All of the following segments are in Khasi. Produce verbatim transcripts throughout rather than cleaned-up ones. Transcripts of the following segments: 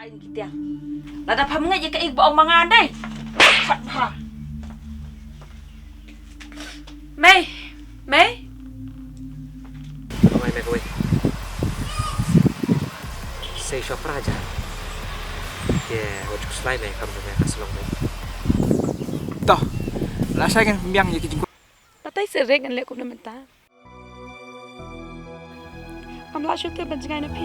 Ai ni ki tiang. Lada pha mngeit ïa kaei ba ong ma nga dei. Pat pha. Mei, Mei. Kawei, Mei, kawei. Sei shwa pra ja. Ye, wat ju slai, Mei, kam tu, Mei, ka slong, Mei. Toh. La sa ngan pynbiang ïa ki jingkut. Batai syrek ngan leh kumno mynta. Ngam lah shuh te ban jngai na phi.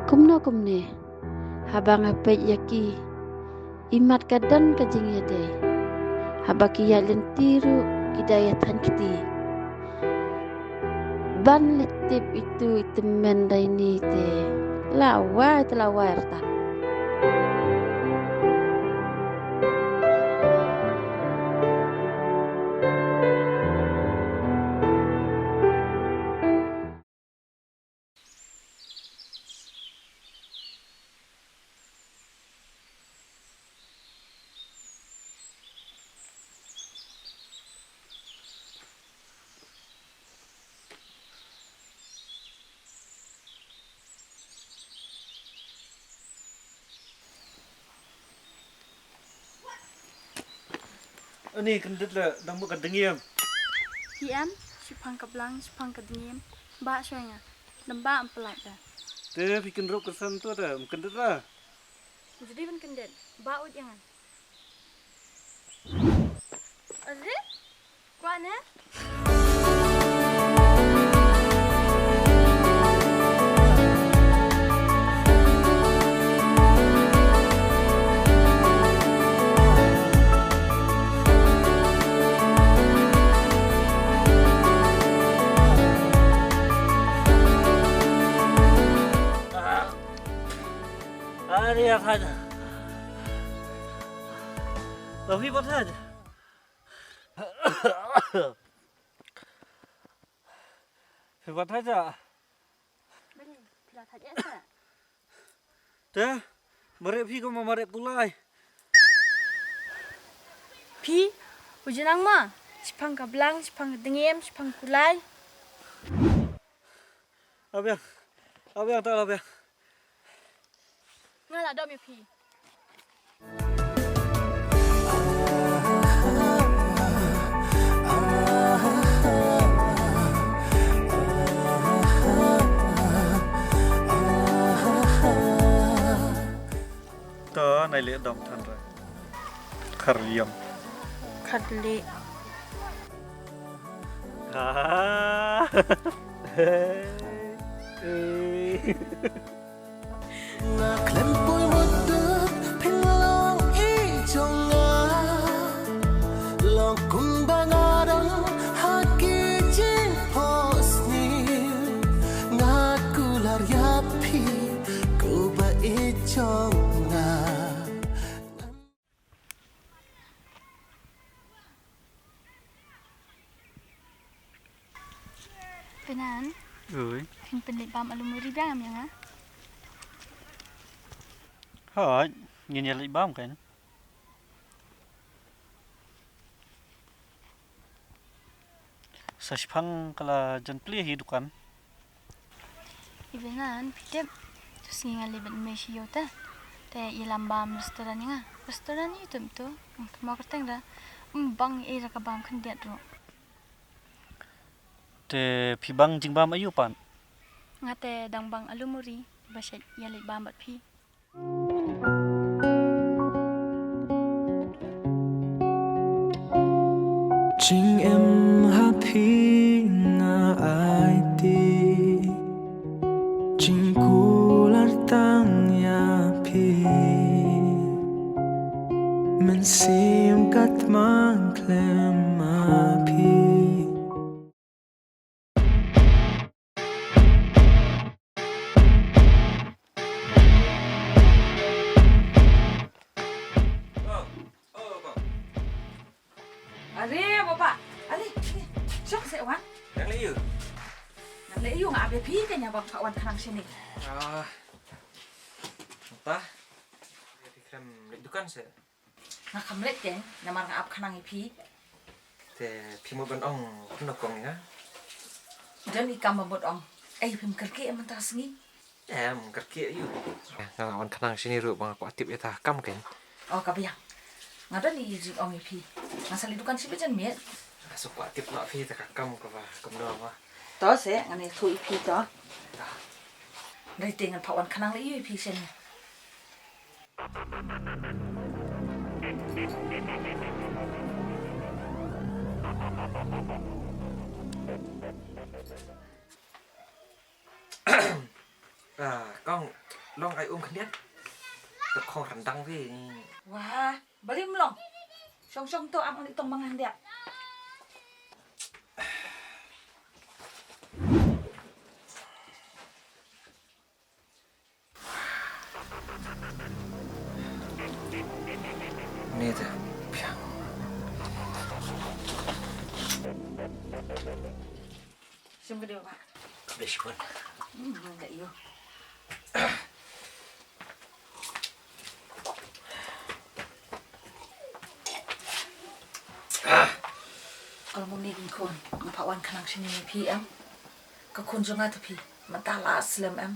Kumno kumne, haba nga peit ïa ki, imat ka don ka jingïadei. Haba ki ïaid lynti ruh ki da ïathaiñ kti. Ban leh tip itu i tymmen da ini te. La wai te la wai rta. Ani kyndit la dang mut ka dngiem. Phi em, shiphang ka blang, shiphang ka dngiem. Bah shwa ïa nga. Dang bah em pynlait da. Te phi kynrup kyrsan to da, em kyndit la. Jodi ban kyndit, bah ut ïa nga. Aziz? Kwah ne? Ari ya saja. Tapi buat saja. Phi wat haja. Bani, phi la thait ïa sa. Te, mareh phi kum mareh kulai. Phi, u jinang ma, shiphang ka blang, shiphang ka dngiem, shiphang kulai. Abiang, abiang ta abiang. Nga la dom ïa phi. To nai leh dom than ra. Khar liam. Khar leh. Ah. Nga khlem poi mut duk phin long i jong nga. Long kumba nga dang ha ki jingphohsniew. Nga kular ïa phi kumba i jong nga. Penan. Oi. Phin pynleit bam alu muri biang ïa nga. Hooid, ngin ïa leit bam kein. Sa shiphang ka la jan plie hi dukan. Iba nan phi tip. Tu sngi nga leit bad mei shi ïew te. Te ïalam bam restaurant ïa nga. Restaurant ïa tip tu. Kynmaw kyrteng da. Ym bang ei da ka bam khyndiat ruh. Te phi bang jingbam aïu pat? Nga te dang bang alu muri. Ba shet ïa leit bam bad phi. Jingim ha phi nga aiti. Man klem ma phi. Are, Baba. Are, are. Shong seh wan. Nang leh aiu? Nang leh aiu, nga ap ïa phi keiñ ban phah wan khnang shane. Ah. Mynta phi khlem leit dukan seh? Nga khlem leit keiñ, namar nga ap khnang ïa phi. Te phi mut ban ong kumno kong ïa nga? Don i kam ba mut ong. Ei, phim kyrkieh mynta sngi? Em, kyrkieh aiu. Nga la wan khnang shane ruh ba nga kwah tip ïa ta ka kam keiñ. Oh, ka biang. Nga don i jingong ïa phi. Nga sa leit dukan shibit jan miet. Nga shu kwah tip noh phi ta ka kam kaba kumno ba. To seh, ngan ïathuh ïa phi to. Hynrei te ngan phah wan khnang leh aiu ïa phi shane. Ah, kong, long ai um khyndiat. Te kong ryndang phi. Wah, balei ym long? Shong shong to, ap ngan leit tong ma nga khyndiat. Ni te biang. Shim ka dei ba? Ka dei shibun. Hmm, ka ïoh. Ka long kumne keiñ khun, nga phah wan khnang shane ïa phi em. Ka khun jong nga te phi, mynta la slem em.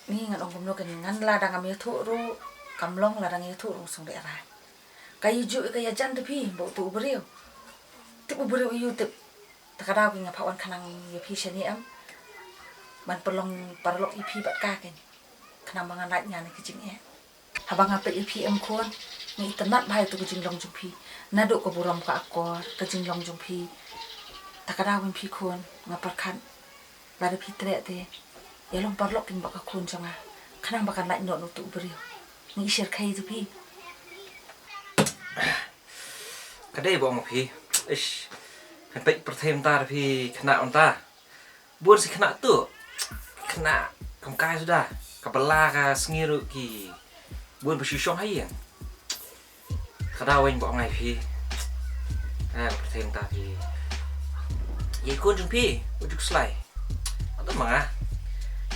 Ni ngan ong kumno keiñ, ngan lada ngam ïathuh ruh kam long, lada nga ïathuh ruh sngewdei rai. Ka ïa juh ka ïa jan te phi, ba utu u briew. Tip u briew ïa u tip. Ta ka daw keiñ nga phah wan khnang ïa phi shane em. Ban pynlong paralok ïa phi bad ka keiñ. Khnang ba ngan lait nga na ki jingeh. Haba nga peit ïa phi em khun, nga itynnad bha ïa utu ka jinglong jong phi. Naduh ka burom ka akor, ka jinglong jong phi. Ta ka daw keiñ phi khun, nga pyrkhat. Lada phi treh te, ïa long paralok keiñ bad ka khun jong nga. Khnang ba kan lait noh na utu u briew. Ngi shyrkhei te phi. Ka dei ba ong phi. Ish. Kan peit pyrthei mynta te phi khynnah mynta. Bun shi khynnah tu. Khynnah kam kai suda. Ka bylla ka sngi ruh ki bun ba shu shong ha ïing. Ka daw weng ba ong ai phi. Eh, pyrthei mynta phi. Ïa i khun jong phi, u ju khuslai. Ata ma nga.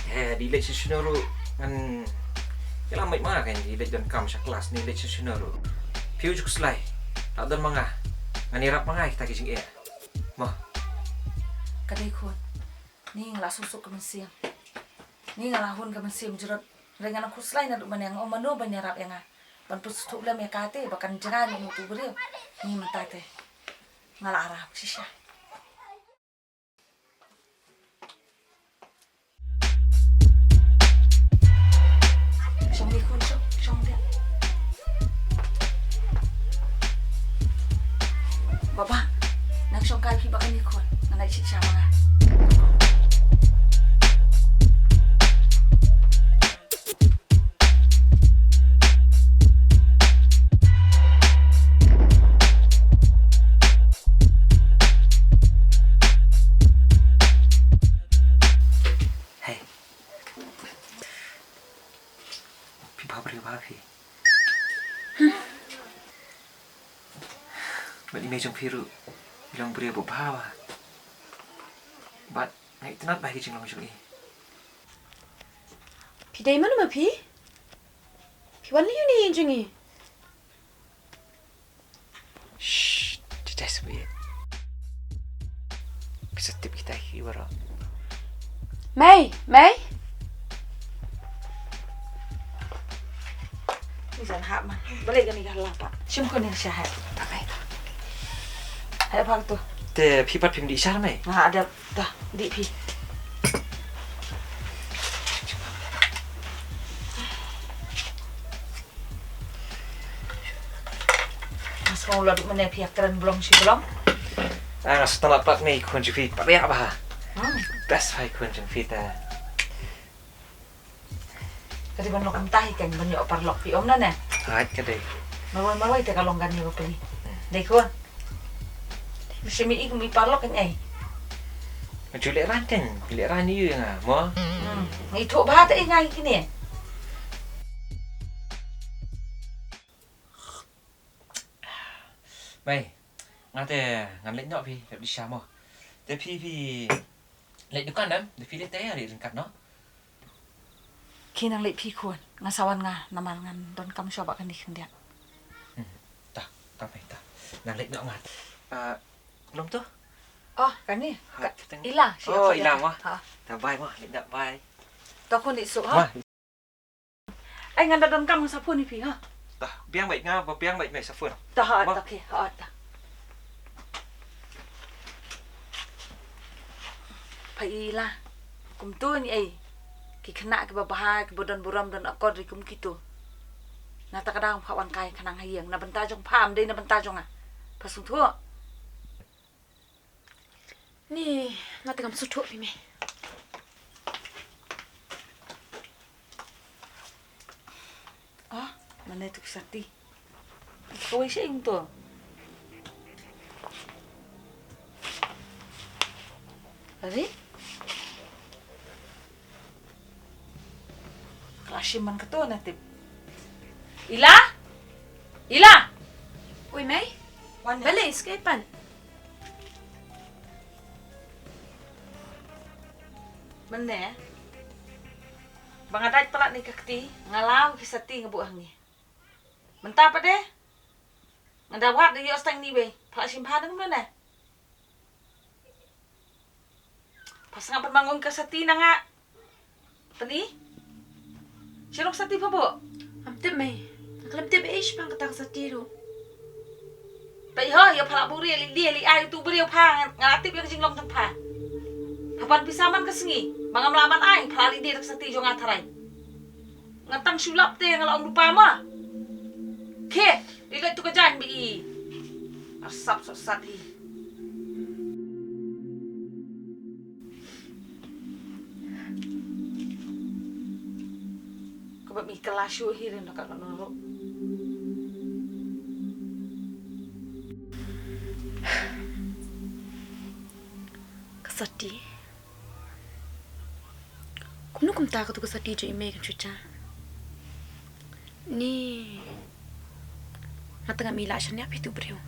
Eh, dei leit sha shano ruh ngan ïalam beit ma nga kan, dei leit don kam sha klas, dei leit sha shano ruh. Phi u ju khuslai. La don ma nga. Ngan ïarap ma nga ïa kita ki jingeh. Mo. Ka dei khun. Ni nga la suk suk ka mynsiem. Ni nga la hun ka mynsiem jrut. Hynrei nga nang khuslai naduh mynne, nga ong mano ban ïarap ïa nga. Ban pynsngewthuh lem ïa ka te ba kan jngai noh na utu u briew. Ni mynta te nga la arap shisha. Shong ni khun, shong, shong dia. Baba, nang shong kai phi ba kane khun. Ngan ai shi sha ma nga. Hei. Phi bha briew bha phi. Bad i mei jong phi ruh i long briew ba bha bha. Bad nga itynnad bha ïa ki jinglong jong i. Phi dei mano ma phi? Phi wan lei une ïing jong ngi? Shh, just wait. Phi sa tip kita hi baroh. Mei, Mei. Ni jan hap ma. Balei kane ka la pat. Shim ko ni sha hai. Bye bye. Hai pa tu. Te phi pat phim dih sha Mei. Nga ada. Dah, dih phi. Nga sngew la duk mynne phi ïa kren blong shi blong. Ah, nga sngewtynnat pat me i khun jong phi, pat ïa bha. Hmm. Best bha i khun jong phi te. Ka dei ban long kumta hi kan ban ïoh paralok phi, ym na ne? Hooid ka dei. Marwei marwei te ka long kane ba peli. Dei khun. Shi mi ik mi parlok kan ai. Ka ju leh ran kan, leh ran ïa nga mo. Hmm. Ngi thoh ba te ngai kine. Mei, nga te ngan leit noh phi, leit di sha mo. Te phi phi leit dukan em, te phi leit te ri ryngkat noh. Ki nang leit phi khun, nga sa wan nga namar ngan donkam shuwa ba kane khyndiat. Hmm. Ta, ta mei ta. Nang leit noh nga. Ah, nom tu? Oh, kane. Ha, ka teng- Ila, shi Oh, apa Ila dia? Mo. Ha. Ta bye mo, leit noh bye. Ta khun i su ha. Mo. Ai ngan da donkam nga sa phone ïa phi ha. Ta, biang beit nga, ba biang beit mei sa phone. Ta ha, Mo. Ta ke, ha ta. Pha i la. Kumto ni ei. Ki khynnah kiba bha, kiba don burom, don akor ri kum kito. Na ta ka dang pha wan kai khnang ha ïing. Na bynta jong pha, ym dei na bynta jong nga. Pha sngewthuh. Ni, nga te ngam sngewthuh phi mei. Ah, mane tu ka Sati. Kawei sha ing tu. Are? Ka la shim man kato na tip. Ila? Ila? Ui mei? Wan. Balei skai pan? Mane. Ba nga dait palat ni ka kti, nga law ki Sati nga buh hangne. Mynta pat de. Nga da wad da ïoh stang ni wei. Pha la shim pha dang mane. Pha sngap ban ma ngong ka Sati na nga. Tani? Shalok Sati pha buh? Am tip mei. Khlem tip eish pang kata ka Sati ruh. Pei ho, ïa pha la buh ri li li ai tu bri pha nga la tip ïa ka jinglong jong pha. Pha pan pisa man ka sngi. Ma ngam la man ai pha la li de ka Sati jong nga tharai. Nga tang shu lap te nga la ong rupa ma. Khe, i leit tu ka jan bi i. Arsap sot sat i. Ka ba mi kala shu hi ren ka ka nuru. Ka Sati. Kumno kumta katu ka Sati jong i mei kan shu ja. Ni. Nga tang ngam i la shaniah phi tu briew.